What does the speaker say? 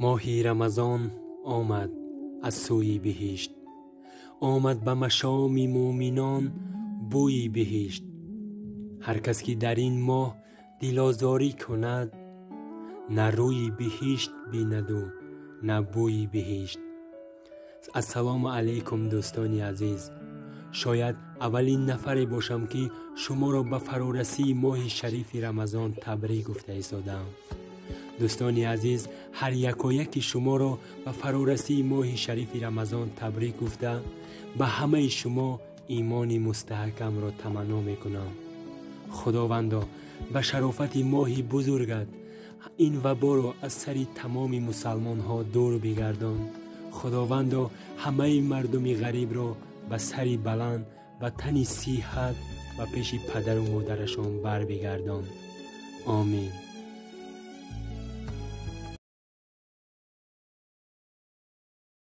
Моҳи Рамазон омад аз сӯи биҳишт, омад ба машоми мӯъминон бӯи биҳишт. Ҳар кас ки дар ин моҳ дилозорӣ кунад, на рӯи биҳишт бинаду на бӯи биҳишт. Ассалому алайкум, дӯстони азиз. Шояд аввалин нафаре бошам, ки шуморо ба фарорасии моҳи шарифи Рамазон табрик гуфта истодаам. Дӯстони азиз, ҳар якояки шуморо ба фарорасии моҳи шарифи Рамазон табрик гуфта, ба ҳамаи шумо имони мустаҳкамро таманно мекунам. Худовандо, ба шарофати моҳи бузургат ин ваборо аз сари тамоми мусалмонҳо дур бигардон. Худовандо, ҳамаи мардуми ғарибро ба сари баланд, ба тани сиҳат, ба пеши падару модарашон барбигардон. Омин.